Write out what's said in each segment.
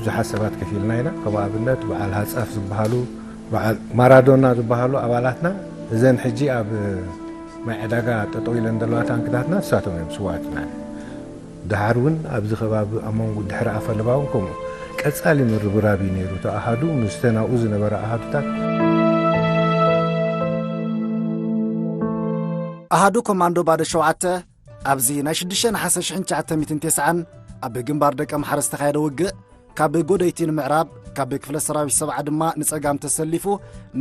ብዙሓት ሰባት ከፊልና ኢና። ከም ኣብነት በዓል ሃጻፍ ዝበሃሉ፣ በዓል ማራዶና ዝበሃሉ ኣባላትና፣ እዘን ሕጂ ኣብ ማይ ዕዳጋ ጠጠው ኢለን ዘለዋ ታንክታትና ንሳቶም እዮም ስዋእትና። ደሓር እውን ኣብዚ ከባቢ ኣብ መንጎ ድሕሪ ኣፈለባ እውን ከምኡ ቀጻሊ ምርብራብ እዩ ነይሩ። እቲ ኣሃዱ ምስ ተን ኣብኡ ዝነበረ ኣሃዱታት። ኣሃዱ ኮማንዶ ባዶ ሸውዓተ ኣብዚ ናይ ሽዱሽተ ነሓሰ ሽሕን ትሽዓተ ሚእትን ተስዓን ኣብ ግንባር ደቀ ምሓረ ዝተኻየደ ውግእ፣ ካብ ጎደይቲ ንምዕራብ፣ ካብ ክፍለ ሰራዊት ሰብዓ ድማ ንጸጋም ተሰሊፉ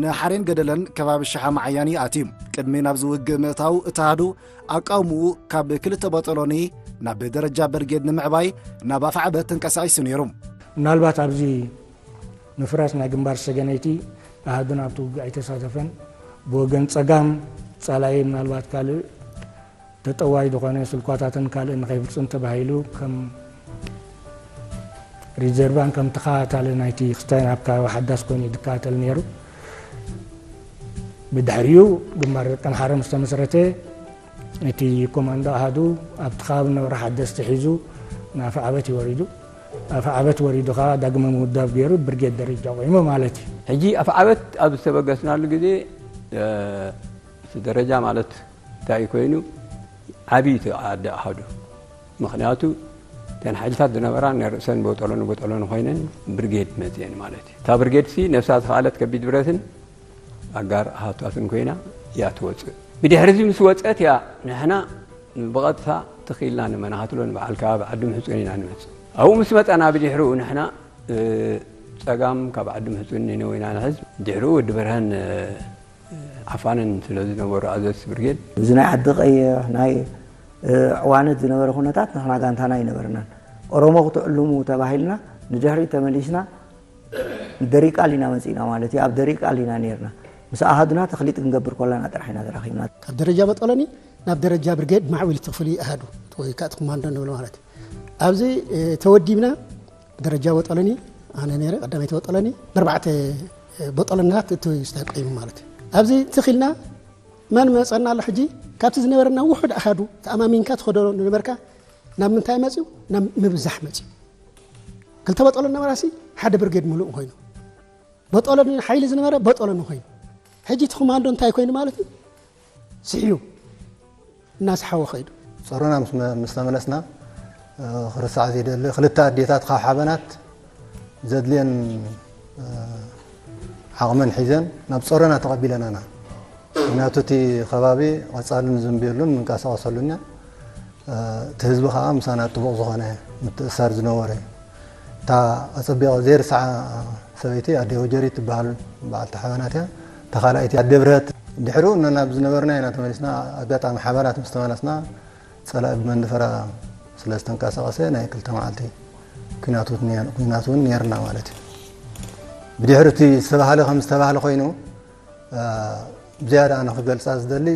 ንሓሬን ገደለን ከባቢ ሸሓ መዓያን ይኣትዩ። ቅድሚ ናብዚ ውግእ ምእታው እቲ ኣሃዱ ኣቃውምኡ ካብ ክልተ ቦጦሎኒ ናብ ደረጃ በርጌድ ንምዕባይ ናብ ኣፍዓበት ተንቀሳቒሱ ነይሩ። ምናልባት ኣብዚ ምፍራስ ናይ ግንባር ሰገነይቲ ኣሃዱና ኣብቲ ውግእ ኣይተሳተፈን። ብወገን ጸጋም ጸላኢ ምናልባት ካልእ ተጠዋይ ዝኾነ ስልኳታትን ካልእን ንኸይፍጽም ተባሂሉ ከም ሪዘርቫን ከም ተኸታታሊ ናይቲ ክስታይ ናብ ከባቢ ሓዳስ ኮይኑ እዩ ዝከታተል ነይሩ። ብድሕሪኡ ግንባር ደቀምሓረ ምስ ተመስረተ እቲ ኮማንዶ ኣሃዱ ኣብቲ ከባቢ ነበረ ሓደስቲ ሒዙ ንኣፍዓበት እዩ ወሪዱ። ኣፍዓበት ወሪዱ ከዓ ዳግመ ምውዳብ ገይሩ ብርጌድ ደረጃ ቆይሙ ማለት እዩ። ሕጂ ኣፍዓበት ኣብ ዝተበገስናሉ ግዜ እቲ ደረጃ ማለት እንታይ ኮይኑ ዓብዪ እቲ ዓዲ ኣሃዱ ምክንያቱ እተን ሓይልታት ዝነበራ ናይ ርእሰን ቦጠሎኒ ቦጠሎኒ ኮይነን ብርጌድ መፅአን ማለት እዩ። እታ ብርጌድ ሲ ነብሳ ዝኸኣለት ከቢድ ብረትን ኣጋር ኣሃቷትን ኮይና እያ ትወፅእ። ብድሕሪ እዚ ምስ ወፀት እያ ንሕና ብቐጥታ ትኽኢልና ንመናሃትሎ ንበዓል ከባቢ ዓዲ ምሕፁን ኢና ንመፅእ። ኣብኡ ምስ መፀና ብድሕሪኡ ንሕና ፀጋም ካብ ዓዲ ምሕፁን ነነው ኢና ንሕዝ። ድሕሪኡ ወዲ በርሀን ዓፋንን ስለ ዝነበሩ ኣዘዝቲ ብርጌድ። እዚ ናይ ዓዲ ቀይሕ ናይ ዕዋነት ዝነበረ ኩነታት ንሕና ጋንታና ኣይነበርናን። ኦሮሞ ክትዕልሙ ተባሂልና ንድሕሪት ተመሊስና ደሪቃል ኢና መፂእና ማለት እዩ። ኣብ ደሪቃል ኢና ነርና። ምስ ኣሃዱና ተኽሊጥ ክንገብር ኮላና ጥራሕ ኢና ተራኺብና። ካብ ደረጃ በጦሎኒ ናብ ደረጃ ብርጌድ ማዕበሊቲ ክፍሊ ኣሃዱ ወይ ከዓ ኮማንዶ ንብል ማለት እዩ። ኣብዚ ተወዲብና ደረጃ በጦሎኒ ኣነ ነይረ ቀዳመይቲ በጦሎኒ ብኣርባዕተ በጦሎናት እቲ ስታይ ቆይሙ ማለት እዩ። ኣብዚ ትኽልና መን መፀና ኣሎ ሕጂ ካብቲ ዝነበረና ውሑድ ኣሃዱ ተኣማሚንካ ትኸዶ ዝነበርካ ናብ ምንታይ መፅዩ ናብ ምብዛሕ መፅዩ። ክልተ በጦሎኒ ነበራሲ ሓደ ብርጌድ ሙሉእ ኮይኑ በጦሎኒ ሓይሊ ዝነበረ በጦሎኒ ኮይኑ ሕጂ እቲ ኮማንዶ እንታይ ኮይኑ ማለት እዩ ስሕዩ እናስሓወ ከይዱ። ጾሮና ምስ ተመለስና ክርሳዕ ዘይደሊ ክልተ ኣዴታት ካብ ሓበናት ዘድልየን ዓቕመን ሒዘን ናብ ጾሮና ተቐቢለናና። ምክንያቱ እቲ ከባቢ ቐጻሊ ንዝንብየሉን ንንቀሳቐሰሉን ኢና። እቲ ህዝቢ ከዓ ምሳና ጥቡቕ ዝኾነ ምትእስሳር ዝነበሮ እዩ። እታ ኣጸቢቐ ዘይርስዓ ሰበይቲ ኣደ ወጀሪት ትበሃል በዓልቲ ሓበናት እያ። እታ ካልኣይቲ ኣደ ብርሀት። ድሕሪኡ ነናብ ዝነበርና ኢና ተመሊስና። ኣጋጣሚ ሓበናት ምስ ተመለስና ጸላኢ ብመንደፈራ ስለ ዝተንቀሳቐሰ ናይ ክልተ መዓልቲ ኲናት እውን ነይርና ማለት እዩ። ብድሕሪ እቲ ዝተባህለ ከም ዝተባህለ ኮይኑ ብዝያዳ ኣነ ክገልፃ ዝደሊ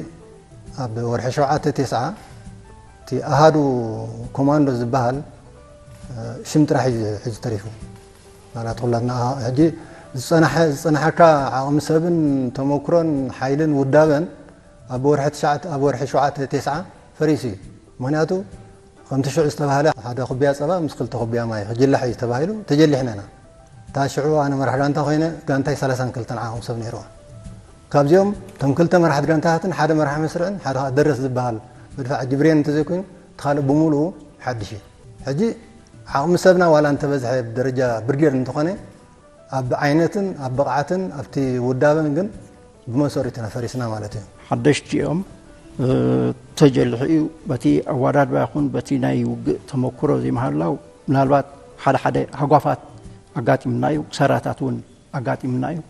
ኣብ ወርሒ ሸውዓተ ቴስዓ እቲ ኣሃዱ ኮማንዶ ዝበሃል ሽም ጥራሕ እዩ ሕዚ ተሪፉ ማለት ኩላትና ሕጂ ዝፀናሐካ ዓቕሚ ሰብን ተመክሮን ሓይልን ውዳበን ኣብ ወርሒ ሸውዓተ ቴስዓ ፈሪሱ እዩ። ምክንያቱ ከምቲ ሽዑ ዝተባህለ ሓደ ኩብያ ፀባ ምስ ክልተ ኩብያ ማይ ክጅላሕ እዩ ተባሂሉ ተጀሊሕና ኢና። እታ ሽዑ ኣነ መራሕ ጋንታ ኮይነ ጋንታይ ሰላሳን ክልተን ዓቕሚ ሰብ ነይርዋ። ካብዚኦም እቶም ክልተ መራሕቲ ጋንታታትን ሓደ መራሒ መስርዕን ሓደ ከዓ ደረስ ዝበሃል መድፋዕ ጅብሬን እንተዘይኮይኑ እቲ ካልእ ብምሉኡ ሓድሽ እዩ። ሕጂ ዓቕሚ ሰብና ዋላ እንተበዝሐ ብደረጃ ብርጌድ እንተኾነ ኣብ ዓይነትን ኣብ ብቕዓትን ኣብቲ ውዳበን ግን ብመሰሪት ኢና ፈሪስና ማለት እዩ። ሓደሽቲ እዮም ተጀልሑ እዩ። በቲ ኣወዳድባ ይኹን በቲ ናይ ውግእ ተመክሮ ዘይምሃላው ምናልባት ሓደ ሓደ ሃጓፋት ኣጋጢምና እዩ፣ ክሳራታት እውን ኣጋጢምና እዩ።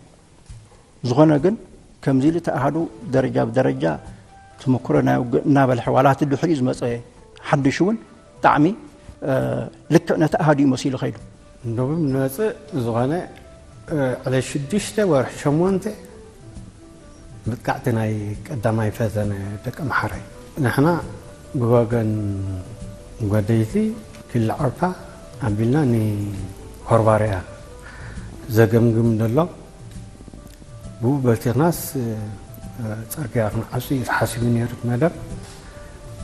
ዝኾነ ግን ከምዚ ኢሉ እቲ ኣሃዱ ደረጃ ብደረጃ ተመክሮ ናይ ውግእ እናበልሐ ዋላ እቲ ድሕሪኡ ዝመፀ ሓድሽ እውን ብጣዕሚ ልክዕ ነቲ ኣሃዱ እዩ መሲሉ ከይዱ። ንደቡብ ንመፅእ ዝኾነ ዕለት ሽዱሽተ ወርሒ ሸሞንተ መጥቃዕቲ ናይ ቀዳማይ ፈተነ ደቂ ኣምሓራይ ንሕና ብወገን ጓደይቲ ክልዓውታ ኣቢልና ንሆርባርያ ዘገምግም ዘሎ ብኡ በቲኽናስ ጸርግያ ክንዓጹ እዩ ተሓሲቡ ነይሩ እቲ መደብ።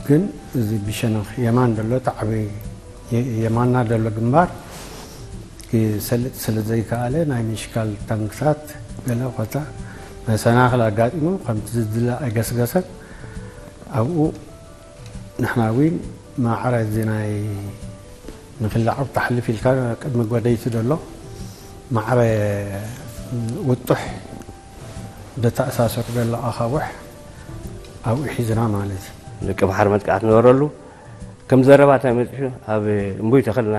ግን እዚ ብሸነኽ የማን ዘሎ እቲ ዓብዪ የማንና ዘሎ ግንባር ክሰልጥ ስለ ዘይከኣለ ናይ ምሽካል ታንክታት ገለ ኮታ መሰናኽል ኣጋጢሙ ከምቲ ዝድለ ኣይገስገሰን። ኣብኡ ንሕና እውን ማዕረ እዚ ናይ ንክላዓብ ተሕልፍ ኢልካ ቅድሚ ጎደይቲ ዘሎ ማዕረ ውጡሕ ብተኣሳሰር ዘሎ ኣኻውሕ ኣብኡ ሒዝና ማለት እዩ። ደቂ ባሕሪ መጥቃዕቲ ነበረሉ። ከም ዘረባ እንታይ መፂኡ ኣብ እምቡይ ተኸልና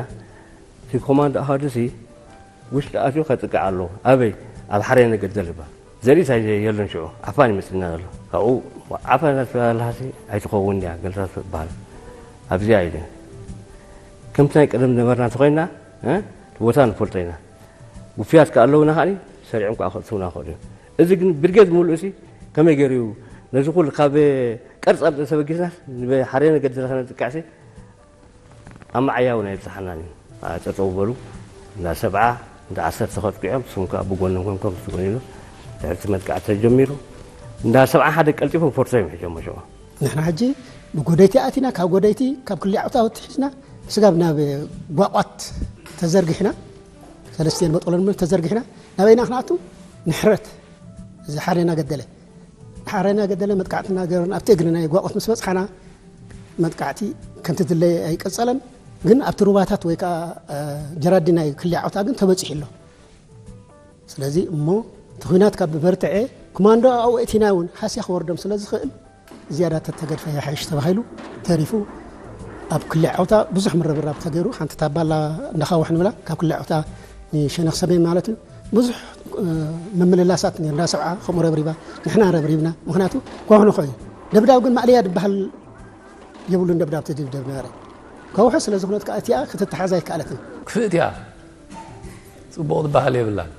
እቲ ኮማንዶ ኣሃዱ ሲ ውሽጢ ኣትዩ ከጥቅዕ ኣለዎ። ኣበይ? ኣብ ሓሬነ ገደል ይባል። ዘርኢ ሳይ የለን ሽዑ ዓፋን ይመፅና ዘሎ። ካብኡ ዓፋን እናተባህልሃሲ ኣይትኸውን ድያ ገልታት ትበሃል። ኣብዚኣ ኢለ ከምቲ ናይ ቀደም ነበርና እንተኮይና እቲ ቦታ ንፈልጦ ኢና። ውፍያት ከ ኣለውና ከዓኒ ሰሪዖም ከዓ ክእትውና ክእሉ እዮም። እዚ ግን ብርጌድ ሙሉእ ሲ ከመይ ገይሩ እዩ ነዚ ኩሉ ካብ ቀርጻ ተበጊስና ንሓሬነ ገደል ከነጥቅዕ ሲ ኣብ መዓያ እውን ኣይብጽሓናን እዩ። ጠጠው በሉ። እንዳ ሰብዓ እንዳ ዓሰርተ ከጥቂዖም ስም ከዓ ብጎኖም ኮንኮም ትጎኒሉ ድሕርቲ መጥቃዕቲ ተጀሚሩ። እንዳ ሰብዓ ሓደ ቀልጢፎም ፎርሶ እዮም ሒዞሞ ሽዑ። ንሕና ሕጂ ብጎደይቲ ኣቲና ካብ ጎደይቲ ካብ ክልዓውታ ወትሒዝና ስጋብ ናብ ጓቋት ተዘርጊሕና ሰለስቲኤን በጦሎን ተዘርጊሕና ናበይና ክንኣቱ ንሕረት እዚ ሓሬና ገደለ ሓሬና ገደለ መጥቃዕትና ገርና ኣብቲ እግሪ ናይ ጓቆት ምስ በጽሓና መጥቃዕቲ ከምቲ ድለየ ኣይቀጸለን። ግን ኣብቲ ሩባታት ወይ ከዓ ጀራዲ ናይ ክልዓውታ ግን ተበጺሑ ኣሎ። ስለዚ እሞ እቲ ኩናት ካብ በርትዐ ኮማንዶ ኣውእቲና እውን ሃስያ ክወርዶም ስለ ዝኽእል ዝያዳ ተተገድፈ ይሓይሽ ተባሂሉ ተሪፉ ኣብ ክልዓውታ ብዙሕ ምርብራብ ተገይሩ ሓንቲ ታባላ እንዳኻውሕ ንብላ ካብ ክልዓውታ ንሸነኽ ሰሜን ማለት እዩ ብዙሕ ምምልላሳት ነይሩ። እንዳ ሰብዓ ከምኡ ረብሪባ ንሕና ረብሪብና። ምክንያቱ ከውሒ ንኸዩ ደብዳብ ግን ማእለያ ዝበሃል የብሉን። ደብዳብ ትድብደብ ነበረ። ከውሒ ስለ ዝኾነት ከዓ እቲኣ ክትተሓዝ ኣይከኣለትን። ክፍእት እያ፣ ፅቡቕ ዝበሃል የብላን።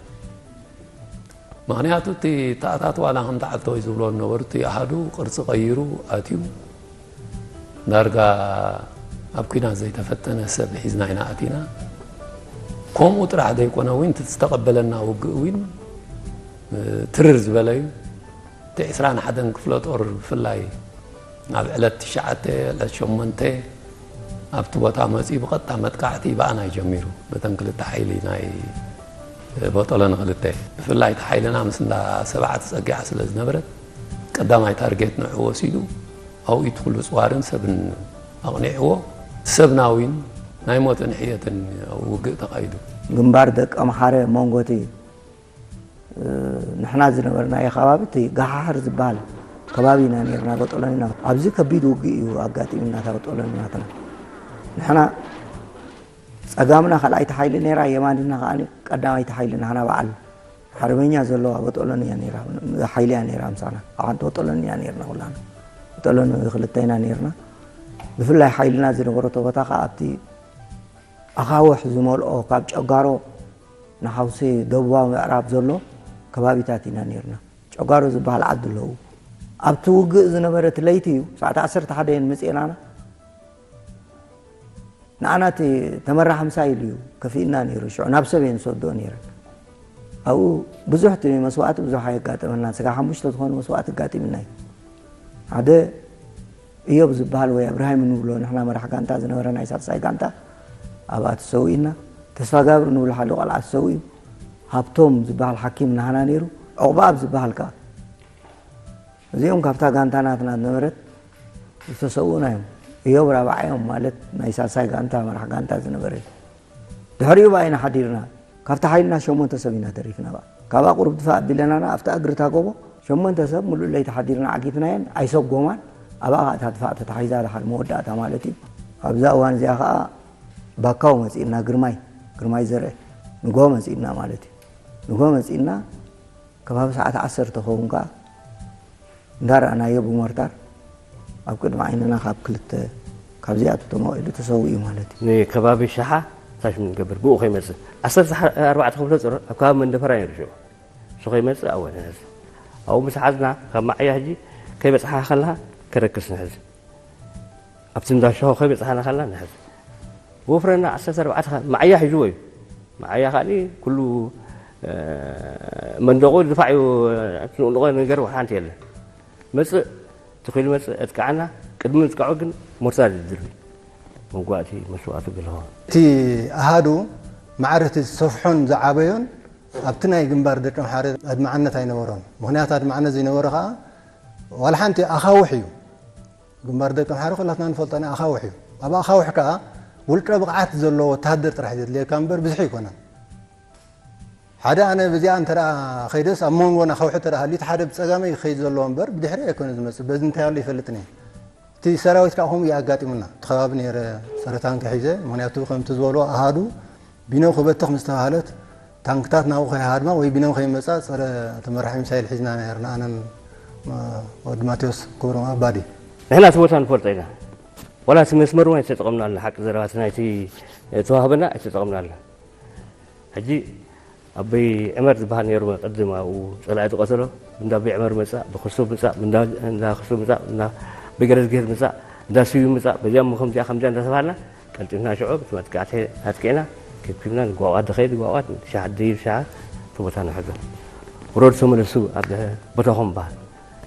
ምክንያቱ እቲ ተኣታት ዋላ ከም ተዓልተወይ ዝብሎ ነበሩ እቲ ኣሃዱ ቅርፂ ቀይሩ ኣትዩ ዳርጋ ኣብ ኩናት ዘይተፈተነ ሰብ ሒዝና ኢና ኣቲና። ከምኡ ጥራሕ ዘይኮነ እውን እቲ ዝተቐበለና ውግእ እውን ትርር ዝበለ እዩ። እቲ ዕስራን ሓደን ክፍለ ጦር ብፍላይ ኣብ ዕለት ትሽዓተ ዕለት ሸሞንተ ኣብቲ ቦታ መፂኡ ብቐጥታ መጥቃዕቲ ብኣና እዩ ጀሚሩ። በተን ክልተ ሓይሊ ናይ በጦሎ ንክልተ ብፍላይ እቲ ሓይልና ምስ እንዳ ሰብዓ ተፀጊዓ ስለ ዝነበረት ቀዳማይ ታርጌት ንዑ ወሲዱ ኣብኡ እቲ ኩሉ ፅዋርን ሰብን ኣቕኒዕዎ ሰብናዊን ናይ ሞትን ሕየትን ውግእ ተኻይዱ። ግንባር ደቂ ኣምሓረ መንጎቲ ንሕና ዝነበርናዮ ከባቢ እቲ ጋሓሕር ዝበሃል ከባቢ ኢና ነርና በጦሎኒና ኣብዚ ከቢድ ውግእ እዩ ኣጋጢምና እታ በጦሎኒናትና ንሕና ፀጋምና ካልኣይቲ ሓይሊ ነራ የማኒና ከዓ ቀዳማይቲ ሓይሊ ናህና በዓል ሓርበኛ ዘለዋ በጦሎኒ እያ ነራ ሓይሊ እያ ነራ ምሳና ኣብ ሓንቲ በጦሎኒ ኢና ነርና ኩላና በጦሎኒ ክልተ ኢና ነርና ብፍላይ ሓይልና ዝነበረቶ ቦታ ከዓ ኣብቲ ኣኻውሕ ዝመልኦ ካብ ጨጋሮ ንሓውሲ ደቡባዊ ምዕራብ ዘሎ ከባቢታት ኢና ነርና። ጨጓሮ ዝበሃል ዓዲ ኣለዉ። ኣብቲ ውግእ ዝነበረ እቲ ለይቲ እዩ፣ ሰዓት ዓሰርተ ሓደ እየን መጺኤናና። ንዓና እቲ ተመራሒ ምሳይል እዩ ከፊእና ነይሩ፣ ሽዑ ናብ ሰብ እየን ዝሰድኦ ነይረን። ኣብኡ ብዙሕ እቲ መስዋእቲ ብዙሕ ኣየጋጠመናን፣ ስጋ ሓሙሽተ ዝኾነ መስዋእቲ ኣጋጢምና እዩ። ሓደ እዮብ ዝበሃል ወይ ኣብርሃይም እንብሎ ንሕና መራሕ ጋንታ ዝነበረ ናይ ሳልሳይ ጋንታ ኣብኣ ተሰዊእና። ተስፋጋብር እንብሎ ሓደ ቆልዓ ተሰዊኡ። ሃብቶም ዝበሃል ሓኪም ናህና ነይሩ። ዑቕባኣብ ዝበሃል ከኣ እዚኦም ካብታ ጋንታ ናትና ዝነበረት ዝተሰውኡና እዮም። እዮብ ራብዓዮም ማለት ናይ ሳልሳይ ጋንታ መራሕ ጋንታ ዝነበረ እዩ። ድሕሪኡ ብኣይና ሓዲርና ካብቲ ሓይልና ሸሞንተ ሰብ ኢና ተሪፍና። ብኣ ካብኣ ቁሩብ ድፋእ ኣቢለናና ኣብታ እግሪ እታ ጎቦ ሸሞንተ ሰብ ሙሉእ ለይቲ ሓዲርና ዓጊትናየን ኣይሰጎማን። ኣብኣ ከዓ እታ ድፋእ ተታሒዛ ድሓር መወዳእታ ማለት እዩ። ኣብዛ እዋን እዚኣ ከዓ ባካው መፂእና ግርማይ ግርማይ ዘርአ ንጎ መፂእና ማለት እዩ። ንጎ መፂእና ከባቢ ሰዓት ዓሰርተ ኸውን ከዓ እንዳረኣናዮ ብሞርታር ኣብ ቅድሚ ዓይንና ካብ ክልተ ካብዚኣቱ ተመቒሉ ተሰዊኡ ማለት እዩ። ንከባቢ ሸሓ ታሽ ንገብር ብኡ ከይመፅእ ዓሰርተ ኣርባዕተ ክፍለ ጦር ኣብ ከባቢ መንደፈራ ነይሩ ሽዑ እሱ ከይመፅእ ኣወ ንሕዝ ኣብኡ ምስ ሓዝና ካብ ማዕያ ሕጂ ከይበፅሓ ከለካ ከረክስ ንሕዝ ኣብቲ እንዳ ሸሆ ከይበፅሓና ከለና ንሕዝ ብወፍረና ዓሰርተ ኣርባዕተ ማዕያ ሒዝዎ እዩ። ማዕያ ከዓ ኩሉ መንደቑ ድፋዕ እዩ። ትንቕንቖ ነገር ሓንቲ የለን። መፅእ ትኺሉ መፅእ እጥቃዓና ቅድሚ ምጥቃዑ ግን ሞርታር ይድርቢ መጓእቲ መስዋእቱ ገለዋ። እቲ ኣሃዱ ማዕረ እቲ ዝሰፍሖን ዝዓበዮን ኣብቲ ናይ ግንባር ደቂ ኣምሓረ ኣድማዕነት ኣይነበሮን። ምኽንያት ኣድማዕነት ዘይነበሮ ከዓ ዋላ ሓንቲ ኣኻውሕ እዩ። ግንባር ደቂ ኣምሓረ ኩላትና ንፈልጦ ናይ ኣኻውሕ እዩ። ኣብ ኣኻውሕ ከዓ ውልቀ ብቕዓት ዘለዎ ወተሃደር ጥራሕ እዩ ዘድልየካ እምበር ብዙሕ ኣይኮነን። ሓደ ኣነ ብዚኣ እንተ ደኣ ኸይደስ ኣብ መንጎ ኣኻውሕ እንተ ደኣ ሃልዩ እቲ ሓደ ብጸጋመይ ክኸይድ ዘለዎ እምበር ብድሕሪ ኣይኮነ ዝመጽእ። በዚ እንታይ ኣሎ ይፈልጥን እየ። እቲ ሰራዊት ከዓ ከምኡ እዩ ኣጋጢሙና። እቲ ከባቢ ነይረ ጸረ ታንኪ ሒዘ፣ ምኽንያቱ ከምቲ ዝበልዎ ኣሃዱ ቢነው ክበትኽ ምስ ተባህለት ታንክታት ናብኡ ከይሃድማ ወይ ቢነው ከይመጻ ጸረ ተመራሒ ሚሳይል ሒዝና ነርና ኣነን ወዲ ማቴዎስ ክብሮም ኣባዲ። ንሕና እቲ ቦታ ንፈልጦ ኢና። ዋላ እቲ መስመር እውን ኣይተጠቐምናሉ። ሓቂ ዘረባ እቲ ናይቲ ተዋህበና ኣይተጠቐምናሉ። ሕጂ ኣቦይ ዕመር ዝበሃል ነይሩ ቅድም ኣብኡ ጸላኢ ዝቐተሎ። እንዳ ኣቦይ ዕመር መጻእ፣ ብክርሱብ መጻእ፣ እንዳ እንዳ ክርሱብ መጻእ፣ እንዳ ኣቦይ ገረዝግሄር መጻእ፣ እንዳ ስዩም መጻእ፣ በዚኣ እሞ ከምዚኣ ከምዚኣ እንዳተባሃልና ቀልጢፍና ሽዑ ብቲ መጥቃዕቲ ኣጥቂዕና ከብኪብና ንጓቋት ድኸይድ ጓቋት ሸሓት ድይብ ሸሓት እቲ ቦታ ንሕዞ። ውረዱ ተመለሱ ኣብ ቦታኹም በሃል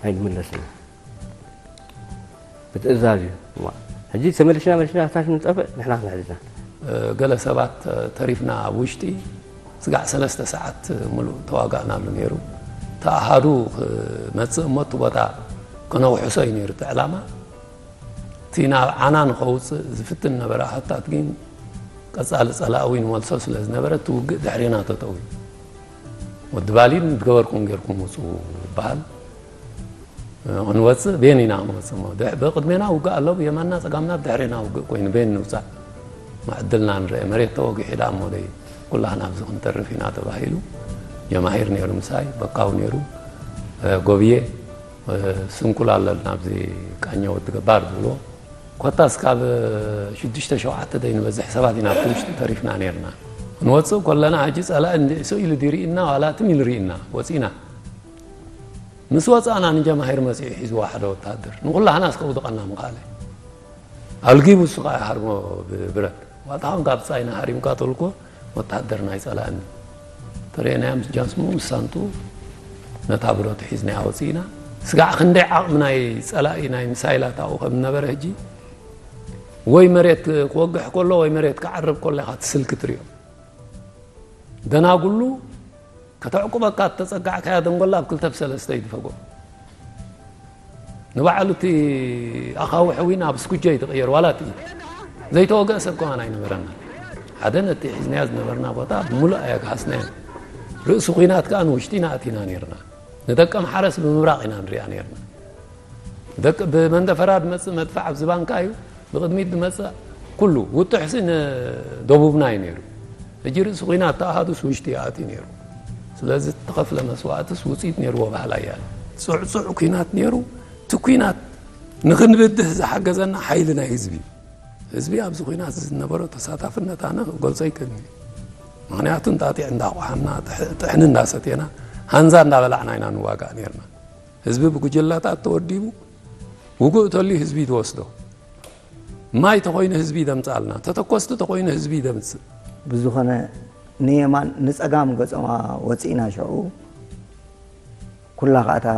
ኣይንምለስን። ብትእዛዝ እዩ። እዋ፣ ሕጂ ተመሊስና መሊስና ታች ንጠፍእ ንሕና ክንሕዝና። ገለ ሰባት ተሪፍና ኣብ ውሽጢ ስጋዕ ሰለስተ ሰዓት ምሉእ ተዋጋእናሉ ነይሩ። እቲ ኣሃዱ ክመጽእ እሞ እቲ ቦታ ከነውሕሶ እዩ ነይሩ እቲ ዕላማ። እቲ ናብ ዓና ንኸውጽእ ዝፍትን ነበረ ኣሃታት ግን ቀጻሊ ጸላኢ እውን ይመልሶ ስለ ዝነበረ እቲ ውግእ ድሕሬና ተጠውዩ። ወዲ ባሊን ዝገበርኩም ጌርኩም ውጹ ይበሃል። ክንወጽእ ቤን ኢና ክንወጽእ እሞ ድሕ- ብቕድሜና ውግእ ኣሎ፣ ብየማንና ጸጋምና ብድሕሬና ውግእ ኮይኑ ቤን ንውጻእ። ማዕድልና ንርአ፣ መሬት ተወጊሑ ዳ እሞ ደይ ኩላህና ኣብዚ ክንተርፍ ኢና ተባሂሉ። ጀማሂር ነይሩ ምሳይ፣ በካው ነይሩ፣ እ፣ ጎብዬ፣ እ፣ ስንኩል ኣለና ኣብዚ ቃኘ ወዲ ገባር ዝብልዎ። ኮታስ ካብ ሽዱሽተ ሸውዓተ ደይ ንበዝሕ ሰባት ኢና ኣብቲ ውሽጢ ተሪፍና ነይርና። ክንወጽእ ከለና ሕጂ ጸላኢ እንድዒ ስቕ ኢሉ ድዩ ርኢና ዋላ ትም ኢሉ ርኢና ወጺና። ምስ ወጻእና ንጀማሂር መጺኡ ሒዝዋ ሓደ ወተሃደር። ንኹላህና እስከ ውድቐና ምኻለ። ኣልጊቡ እሱ ኸዓ ይሃርሞ ብብረት። ዋጣ ኸም ካብ ጻይና ሃሪምካ ተልኮ ወተሃደር ናይ ጸላእኒ። ተርእየናዮ ምስ ጃስሙ ምስ ሳንጡ ነታ ብረት ሒዝናያ ወጺእና። ስጋዕ ክንደይ ዓቕሚ ናይ ጸላኢ ናይ ሚሳይላት ኣብኡ ከም ዝነበረ ሕጂ ወይ መሬት ክወግሕ ከሎ ወይ መሬት ክዓርብ ከሎ ኢኻ እቲ ስልኪ ትሪኦ። ደናጉሉ ከተዕቁበካ እተጸጋዕካያ ደንጎላ ኣብ ክልተ ብሰለስተ ይድፈጎ። ንባዕሉ እቲ ኣኻውሕ እውን ኣብ ስኩጆ እዩ ትቕየር፣ ዋላ እቲ ዘይተወግአ ሰብ ከማን ኣይነበረና። ሓደ ነቲ ሒዝናዮ ዝነበርና ቦታ ብምሉእ ኣየግሃስናዮን። ርእሲ ኲናት ከኣ ንውሽጢ ኢና ኣቲና ነይርና። ንደቂ ኣምሓረስ ብምብራቕ ኢና ንሪኣ ነይርና። ደቂ ብመንደፈራ ዝመጽእ መድፍዕ ኣብዚ ባንካ እዩ፣ ብቕድሚት ዝመጽእ ኩሉ ውጡሕሲ ንደቡብና እዩ ነይሩ። ሕጂ ርእሲ ኲናት ተኣሃዱስ ውሽጢ ይኣትዩ ነይሩ። ስለዚ እተኸፍለ መስዋእትስ ውጽኢት ነይርዎ በሃላይ እያ። ጽዕጹዕ ኲናት ነይሩ። እቲ ኲናት ንኽንብድህ ዝሓገዘና ሓይሊ ናይ ህዝቢ እዩ። ህዝቢ ኣብዚ ኲናት ዝነበሮ ተሳታፍነት ኣነ ክገልጾ ይክእልኒ። ምኽንያቱ እንጣጢዕ እንዳቋሓምና፣ ጥሕ-፣ ጥሕኒ እንዳሰቴና፣ ሃንዛ እንዳበላዕና ኢና ንዋጋእ ነይርና። ህዝቢ ብጉጅለታት ተወዲቡ፣ ውጉእ ተልዩ ህዝቢ ትወስዶ። ማይ ተኾይኑ ህዝቢ ይደምጽኣልና፣ ተተኮስቲ ተኾይኑ ህዝቢ ይደምጽእ። ብዝኾነ ንየማን ንጸጋም ገጾም ወጺእና ሽዑ፣ ኩላ ከኣ እታ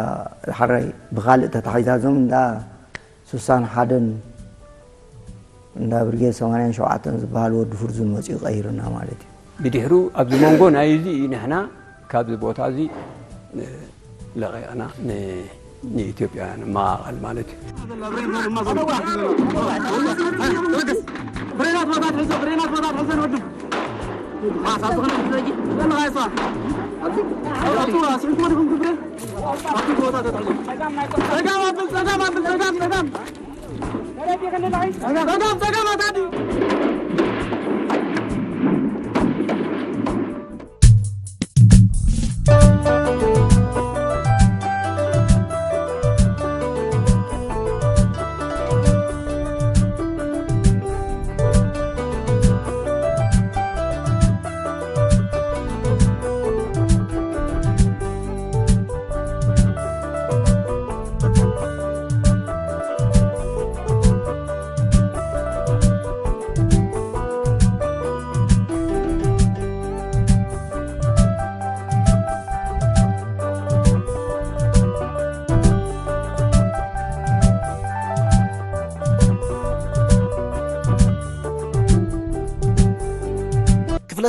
ሓራይ ብኻልእ ተታሒዛዞም እንዳ ሱሳን ሓደን እንዳ ብርጌድ ሰማንያን ሸውዓተን ዝበሃል ወዲ ፍርዙን መጺኡ ቀይርና ማለት እዩ። ብድሕሩ ኣብዚ መንጎ ናይ እዚ እዩ ንሕና ካብዚ ቦታ እዚ ለቒቕና ን-፣ ንኢትዮጵያ ንመቓቐል ማለት እዩ።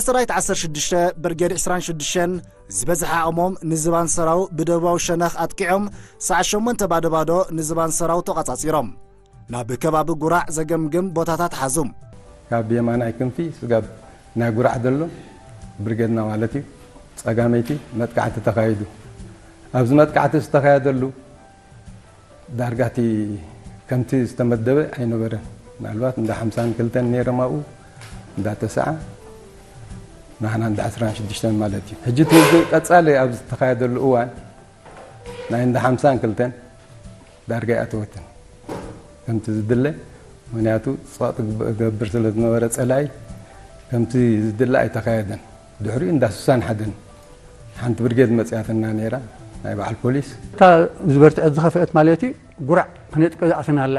ሰራዊት ዓሰርተ ሽዱሽተ ብርጌድ ዕስራን ሽዱሽተን ዝበዝሐ ዓቕሞም ንዝባን ሰራው ብደቡባዊ ሸነኽ ኣጥቂዖም፣ ሰዓት ሸሞንተ ባዶ ባዶ ንዝባን ሰራው ተቖጻጺሮም። ናብ ከባቢ ጉራዕ ዘገምግም ቦታታት ሓዙ። ካብ የማናይ ክንፊ ስጋብ ናይ ጉራዕ ዘሎ ብርጌድና ማለት እዩ፣ ጸጋመይቲ መጥቃዕቲ ተኻይዱ። ኣብዚ መጥቃዕቲ ዝተኻየደሉ ዳርጋ እቲ ከምቲ ዝተመደበ ኣይነበረን። ምናልባት እንዳ ሓምሳን ክልተን ነይሮም ኣብኡ፣ እንዳ ተስዓ፣ ንሕና እንዳ ዕስራን ሽዱሽተን ማለት እዩ። ሕጂ እቲ ውግእ ቀጻሊ ኣብ ዝተኻየደሉ እዋን ናይ እንዳ ሓምሳን ክልተን ዳርጋ ኣይኣተወትን ከምቲ ዝድለ። ምኽንያቱ ጸቕጢ ገብር ስለ ዝነበረ ጸላኢ ከምቲ ዝድለ ኣይተኻየደን። ድሕሪኡ እንዳ ስሳን ሓደን ሓንቲ ብርጌድ መጽያትና ነይራ፣ ናይ በዓል ፖሊስ። እታ ዝበርትዐት ዝኸፍአት ማለት እዩ፣ ጉራዕ ክነጥቂ ዝኣተናላ።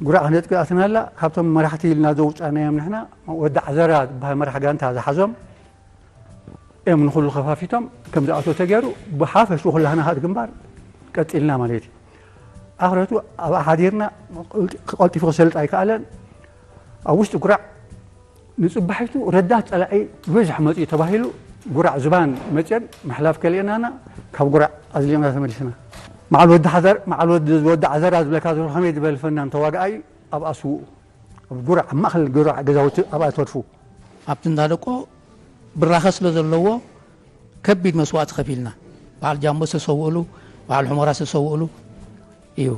ጉራዕ ክነጥቂ ዝኣተናላ፣ ካብቶም መራሕቲ ኢልና ዘውጻናዮም ንሕና፣ ወዲ ዓዘራ ዝበሃል መራሕ ጋንታ ዝሓዞም እዮም። ንኹሉ ከፋፊቶም ከም ዝኣተው ተገይሩ፣ ብሓፈሽኡ ኩላህና ካብ ግንባር ቀጺልና ማለት እዩ። ኣኽረቱ ኣብኣ ሓዲርና፣ ክቐልጢፉ ክሰልጥ ኣይከኣለን። ኣብ ውሽጢ ጉራዕ ንጽባሒቱ ረዳት ጸላኢ ብብዝሒ መጺኡ ተባሂሉ፣ ጉራዕ ዝባን መጺኦን ምሕላፍ ከልእናና፣ ካብ ጉራዕ ኣዝሊቕና ተመሊስና። መዓል ወዲ ሓዘር፣ መዓል ወዲ፣ ወዲ ዓዘራ ዝብለካ ዘሎ ከመይ ዝበለ ፈናን ተዋጋኣይ ኣብኣ ስውኡ። ኣብ ጉራዕ፣ ኣብ ማእከል ጉራዕ ገዛውቲ ኣብኣ ተርፉ። ኣብቲ እንዳደቆ ብራኸ ስለ ዘለዎ ከቢድ መስዋእቲ ከፊልና። በዓል ጃምቦ ዝተሰውእሉ፣ በዓል ሑመራ ዝተሰውእሉ እዩ።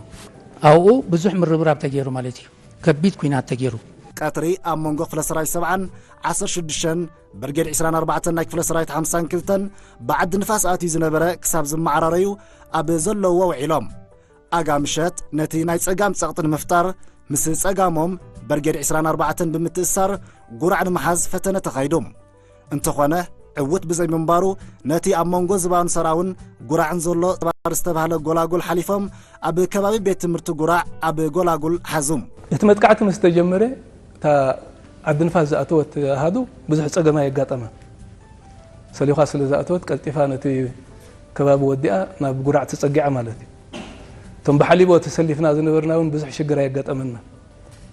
ኣብኡ ብዙሕ ምርብራብ ተገይሩ ማለት እዩ። ከቢድ ኲናት ተገይሩ። ቀትሪ ኣብ መንጎ ክፍለ ሰራዊት ሰብዓን ዓሰርተ ሽዱሽተን ብርጌድ ዕስራን ኣርባዕተን ናይ ክፍለ ሰራዊት ሓምሳን ክልተን ብዓዲ ንፋስ ኣትዩ ዝነበረ ክሳብ ዝመዓራረዩ ኣብ ዘለዎ ውዒሎም። ኣጋ ምሸት ነቲ ናይ ጸጋም ጸቕጢ ንምፍጣር ምስ ጸጋሞም ብርጌድ ዕስራን ኣርባዕተን ብምትእስሳር ጉራዕ ንምሓዝ ፈተነ ተኻይዱ። እንተኾነ ዕዉት ብዘይምንባሩ ነቲ ኣብ መንጎ ዝባን ሰራውን ጉራዕን ዘሎ ተባር ዝተባህለ ጎላጉል ሓሊፎም ኣብ ከባቢ ቤት ትምህርቲ ጉራዕ ኣብ ጎላጉል ሓዙ። እቲ መጥቃዕቲ ምስ ተጀመረ እታ ዓዲ ንፋስ ዝኣተወት ኣሃዱ ብዙሕ ጸገም ኣየጋጠማ። ሰሊኻ ስለ ዝኣተወት ቀልጢፋ ነቲ ከባቢ ወዲኣ ናብ ጉራዕ ተጸጊዓ ማለት እዩ። እቶም ብሓሊቦ ተሰሊፍና ዝነበርና እውን ብዙሕ ሽግር ኣየጋጠመና።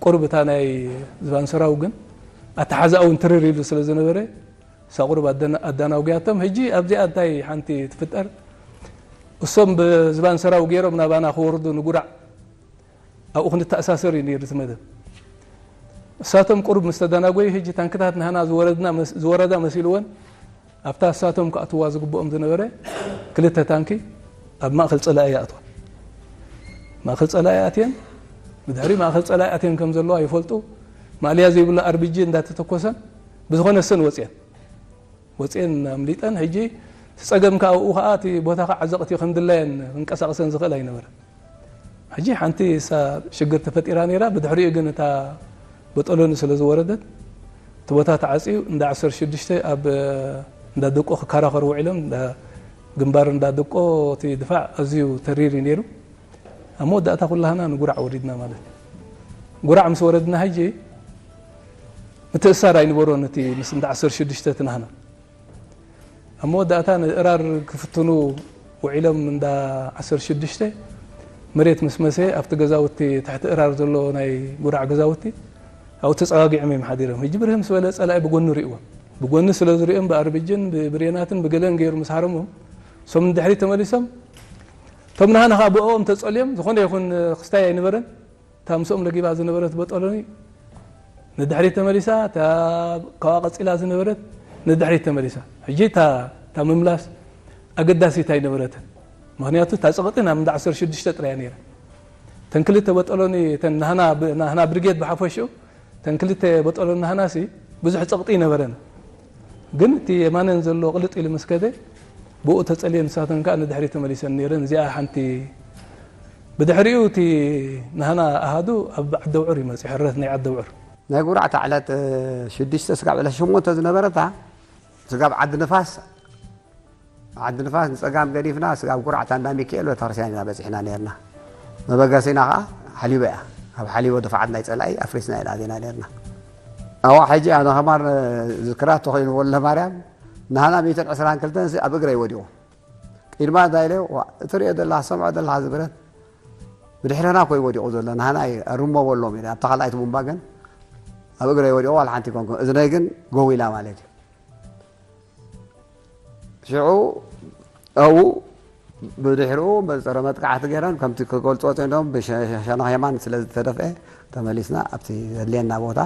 ቁሩብ እታ ናይ ዝባን ሰራው ግን ኣተሓዛኣ እውን ትርር ኢሉ ስለ ዝነበረ እሳ ቁሩብ ኣደና-፣ ኣዳናጉያቶም። ሕጂ ኣብዚኣ እንታይ ሓንቲ ትፍጠር? እሶም ብዝባን ሰራው ገይሮም ናባና ክወርዱ ንጉራዕ ኣብኡ ክንተኣሳሰር እዩ ነይሩ እቲ መደብ። እሳቶም ቁሩብ ምስ ተዳናጎዩ፣ ሕጂ ታንክታት ናህና ዝወረድና መስ-፣ ዝወረዳ መሲልወን፣ ኣብታ እሳቶም ክኣትዋ ዝግብኦም ዝነበረ ክልተ ታንኪ ኣብ ማእከል ጸላኢ ይኣትዋ። ማእከል ጸላኢ ኣትየን፣ ብድሕሪ ማእከል ጸላኢ ኣትየን ከም ዘለዋ ይፈልጡ። ማእለያ ዘይብሉ ኣርቢጂ እንዳተተኮሰን ብዝኾነ ሰን ወጽየን። ወጽየን ኣምሊጠን። ሕጂ እቲ ጸገም ከኣ ኣብኡ ከኣ እቲ ቦታ ከኣ ዓዘቕቲ እዩ፣ ከም ድላየን ክንቀሳቐሰን ዝኽእል ኣይነበረን። ሕጂ ሓንቲ እሳ ሽግር ተፈጢራ ነይራ። ብድሕሪኡ ግን እታ በጦሎኒ ስለ ዝወረደት እቲ ቦታ ተዓጽዩ፣ እንዳ ዓሰርተ ሽዱሽተ ኣብ እንዳ ደቆ ክከራኸሩ ውዒሎም፣ እንዳ ግንባር እንዳ ደቆ እቲ ድፋዕ ኣዝዩ ተሪር እዩ ነይሩ። ኣብ መወዳእታ ኩላህና ንጉራዕ ወሪድና ማለት እዩ። ጉራዕ ምስ ወረድና ሕጂ ምትእሳር ኣይንበሮን፣ እቲ ምስ እንዳ ዓሰርተ ሽዱሽተ እቲ ናህና። ኣብ መወዳእታ ንእራር ክፍትኑ ውዒሎም እንዳ ዓሰርተ ሽዱሽተ መሬት ምስ መሰየ ኣብቲ ገዛውቲ፣ ትሕቲ እራር ዘሎ ናይ ጉራዕ ገዛውቲ ኣብኡ ተጸጋጊዖም እዮም ሓዲሮም። ሕጂ ብርህ ምስ በለ ጸላኢ ብጎኒ ርእይዎም። ብጎኒ ስለ ዝርእዮም ብኣርብጅን ብብሬናትን ብገለን ገይሩ ምስ ሃረሞም እሶም ንድሕሪት ተመሊሶም። እቶም ናህና ኸኣ ብእኦም ተጸልዮም ዝኾነ ይኹን ክስታይ ኣይነበረን። እታ ምስኦም ለጊባ ዝነበረት በጦሎኒ ንድሕሪት ተመሊሳ፣ እታ ካብኣ ቀጺላ ዝነበረት ንድሕሪት ተመሊሳ። ሕጂ እታ፣ እታ ምምላስ ኣገዳሲት ኣይነበረትን። ምኽንያቱ እታ ጸቕጢ ናብ እንዳ ዓሰርተ ሽዱሽተ ጥራይ እያ ነይራ። እተን ክልተ በጦሎኒ፣ እተን ናህና ብ-፣ ናህና ብርጌድ ብሓፈሽኡ፣ እተን ክልተ በጦሎኒ ናህናሲ ብዙሕ ጸቕጢ ኣይነበረን። ግን እቲ የማነን ዘሎ ቅልጥ ኢሉ ምስ ከደ፣ ብኡ ተጸልየን ንሳተን ከኣ ንድሕሪት ተመሊሰን ነይረን። እዚኣ ሓንቲ። ብድሕሪኡ እቲ ናህና ኣሃዱ ኣብ ዓዲ ኣውዕር እዩ መጺኡ፣ ሕረት ናይ ዓዲ ኣውዕር። ናይ ጉራዕታ ዕለት፣ እ፣ ሽዱሽተ ስጋብ ዕለት ሸሞንተ ዝነበረታ፣ ስጋብ ዓዲ ንፋስ፣ ዓዲ ንፋስ ንጸጋም ገዲፍና፣ ስጋብ ጉራዕታ እንዳ ሚካኤል ቤተክርስትያን ኢና በጺሕና ነይርና። መበገሲና ከኣ ሓሊቦ እያ። ካብ ሓሊቦ ድፋዓት ናይ ጸላኢ ኣፍሪስና ኢና ኣቲና ነይርና። ኣዋ፣ ሕጂ ኣነ ከማን ዝክራ ተኾይኑ ወልደ ማርያም፣ ናህና ሚእትን ዕስራን ክልተን ኣብ እግረይ ወዲቑ። ቅድማ እንታይ ኢለ፣ ዋ፣ እትሪኦ ዘለኻ፣ ሰምዖ ዘለኻ ዝብረት፣ ብድሕረና እኮ እዩ ወዲቑ ዘሎ፣ ናህና እዩ፣ ኣርሞ በሎም ኢለ። ኣብታ ካልኣይቲ ቡምባ ግን ኣብ እግረይ ወዲቑ ዋላ ሓንቲ ኣይኮንኩን። እዝነይ ግን ገው ኢላ ማለት እዩ። ሽዑ ኣብኡ ብድሕሪኡ ጸረ መጥቃዕቲ ገይረን ከምቲ ክገልጾ ጽዒኖም ብሸነኽ የማን ስለ ዝተደፍአ ተመሊስና ኣብቲ ዘድልየና ቦታ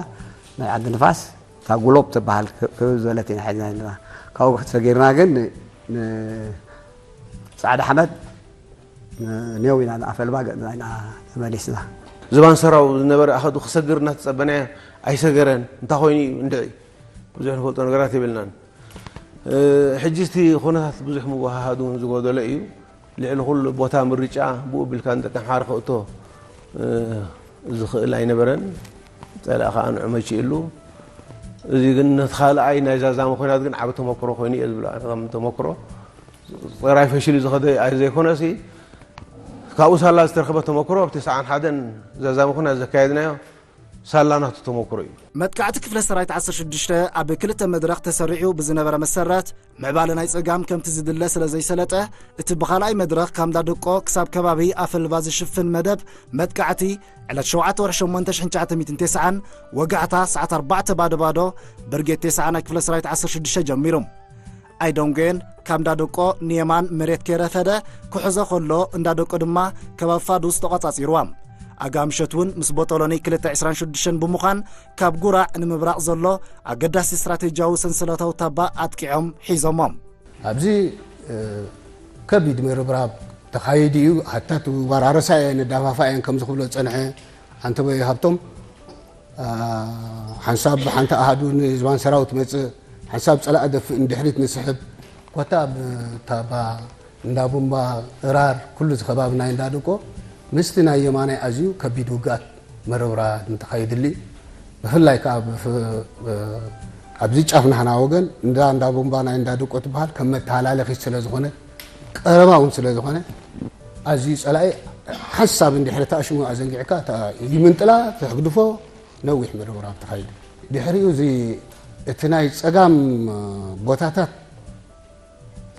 ናይ ዓዲ ንፋስ እታ ጉሎብ ትበሃል ክብ ዝበለት ኢና ሒዝና ዘለና። ካብኡ ክትሰጊርና ግን ንጻዕዳ ሓመድ ኔው ኢና ንኣፈልባ ገጽና ኢና ተመሊስና። ዝባን ሰራው ዝነበረ ኣኸዱ ክሰግር እናተጸበናዮ ኣይሰገረን። እንታይ ኮይኑ እዩ እንድዒ ብዙሕ ንፈልጦ ነገራት የብልናን። ሕጂ እቲ ኩነታት ብዙሕ ምወሃሃድ እውን ዝጎደሎ እዩ። ልዕሊ ኩሉ ቦታ ምርጫ ብኡ ቢልካ ንደቂ ኣምሓራ ከእቶ ዝኽእል ኣይነበረን። ጸላኢ ከዓ ንዑ መቺእሉ። እዚ ግን ነቲ ካልኣይ ናይ ዛዛሚ ኩናት ግን ዓቢ ተመክሮ ኮይኑ እየ ዝብሎ። ኣነ ከም ተመክሮ ጥራይ ፈሽሉ ዝኸደ ኣይዘይኮነሲ ካብኡ ሳላ ዝተረኸበ ተመክሮ ኣብ ተስዓን ሓደን ዛዛሚ ኩናት ዘካየድናዮ ሳላ ናቱ ተመክሮ እዩ። መጥቃዕቲ ክፍለ ሰራዊት ዓሰርተ ሽዱሽተ ኣብ ክልተ መድረኽ ተሰሪዑ ብዝነበረ መሰረት ምዕባለ ናይ ጸጋም ከምቲ ዝድለ ስለ ዘይሰለጠ እቲ ብኻልኣይ መድረኽ ካብ እንዳደቆ ክሳብ ከባቢ ኣፈልባ ዝሽፍን መደብ መጥቃዕቲ ዕለት ሸውዓተ ወርሒ ሸሞንተ ሽሕን ትሽዓተ ሚእትን ተስዓን ወጋሕታ ሰዓት ኣርባዕተ ባዶ ባዶ ብርጌድ ተስዓ ናይ ክፍለ ሰራዊት ዓሰርተ ሽዱሽተ ጀሚሩ። ኣይዶንጌን ካብ እንዳደቆ ንየማን መሬት ከይረፈደ ክሕዞ ከሎ እንዳደቆ ድማ ከባቢ ፋዱስ ተቋጻጺርዋ። ኣጋ ምሸት እውን ምስ ቦጦሎኒ ክልተ ዕስራን ሽዱሽተን ብምዃን ካብ ጉራዕ ንምብራቕ ዘሎ ኣገዳሲ ስትራቴጂያዊ ሰንሰለታዊ ታባ ኣጥቂዖም ሒዞሞ። ኣብዚ ከቢድ ምርብራብ ተኻይዱ እዩ። ሃታት ወራረሳ እየን ነዳፋፋ እየን ከምዚ ክብሎ ዝጸንሐ ኣንተበየ ሃብቶም ሓንሳብ ሓንቲ ኣሃዱ ንዝባን ሰራው ትመጽእ ሓንሳብ ጸላእ ደፍእ ንድሕሪት ንስሕብ ኮታ ብታባ እንዳ ቡምባ እራር ኩሉ ዝኸባቢ ናይ እንዳደቆ ምስቲ ናይ የማናይ ኣዝዩ ከቢድ ውግኣት መረብራ ንተኻይድሊ ብፍላይ ከዓ ኣብዚ ጫፍ ናህና ወገን እንዳ እንዳ ቡምባ ናይ እንዳደቆ ትበሃል ከም መተሃላለኺት ስለ ዝኾነ ቀረባ እውን ስለ ዝኾነ ኣዝዩ ጸላኢ ሓንሳብ እንድሕሪ ተኣሽሙ ኣዘንጊዕካ ይምንጥላ ተሕግድፎ ነዊሕ ምርብራብ ተኻይዱ። ድሕሪኡ እዚ እቲ ናይ ጸጋም ቦታታት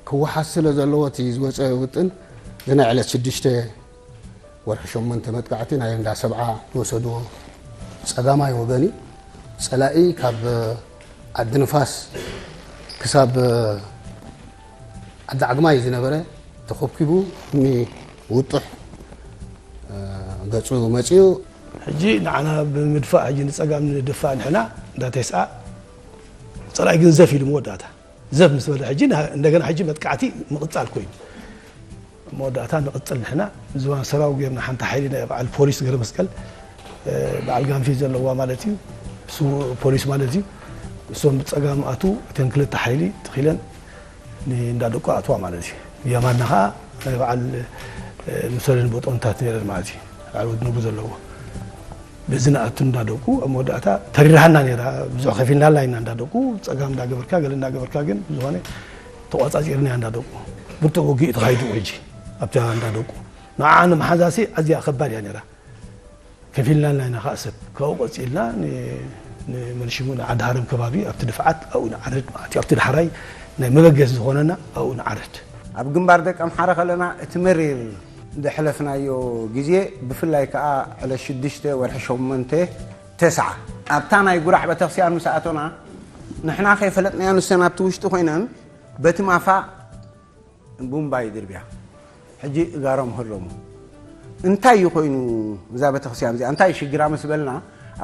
ክወሓስ ስለ ዘለዎ እቲ ዝወፀ ውጥን እዚ ናይ ዕለት ሽዱሽተ ወርሒ ሸሞንተ መጥቃዕቲ ናይ እንዳ ሰብዓ ዝወሰድዎ ጸጋማይ ወገን እዩ። ጸላኢ ካብ ዓዲ ንፋስ ክሳብ ዓዲ ዓግማይ ዝነበረ ተኸብኪቡ እኒ ውጡሕ ገፁ መፂኡ። ሕጂ ንዓና ብምድፋእ ሕጂ ንፀጋም ንድፋእ ንሕና እንዳ ተስዓ ፀላኢ ግን ዘፍ ኢሉ መወዳእታ ዘፍ ምስ በለ ሕጂ እንደገና ሕጂ መጥቃዕቲ ምቕፃል ኮይኑ መወዳእታ ንቕፅል ንሕና ዝባን ሰራው ጌርና ሓንቲ ሓይሊ ናይ በዓል ፖሊስ ገረ መስቀል በዓል ጋንፊ ዘለዋ ማለት እዩ እሱ ፖሊስ ማለት እዩ እሶም ብፀጋም ኣቱ እተን ክልተ ሓይሊ ትኺለን ንእንዳ ደቁ ኣትዋ ማለት እዩ። የማና ከዓ ናይ በዓል ምሰልን ቦጦንታት ነረን ማለት እዩ። በዓል ወድነጉ ዘለዎ በዚ ንኣቱ እንዳ ደቁ ኣብ መወዳእታ ተሪርሃና ነራ ብዙሕ ከፊልናላ ኢና እንዳ ደቁ ፀጋም እንዳገበርካ ገለ እንዳገበርካ ግን ዝኾነ ተቋፃፂርና እንዳ ደቁ ብርቱዕ ውግእ ተኻይዱ ሕጂ ኣብታ እንዳ ደቁ ንዓ ንምሓዛሲ ኣዝያ ከባድ እያ ነራ። ከፊልና ኢና ከዓ ሰብ ካብኡ ቀፂልና ንመንሽሙ ንዓዲ ሃረም ከባቢ ኣብቲ ድፍዓት ኣብኡ ንዓርድ ማለት እዩ ኣብቲ ዳሕራይ ናይ መበገሲ ዝኾነና ኣብኡ ንዓርድ። ኣብ ግንባር ደቂ ኣምሓራ ከለና እቲ መሪር ዘሕለፍናዮ ግዜ ብፍላይ ከዓ ዕለት ሽዱሽተ ወርሒ ሸሞንተ ተስዓ ኣብታ ናይ ጉራዕ ቤተክርስትያን ምስ ኣቶና ንሕና ከይፈለጥናዮ ንሰን ኣብቲ ውሽጢ ኮይነን በቲ ማፋ ቡምባ ይድርብያ ሕጂ እጋሮም ህረሙ እንታይ እዩ ኮይኑ እዛ ቤተክርስትያን እዚኣ እንታይ ሽግራ ምስ በልና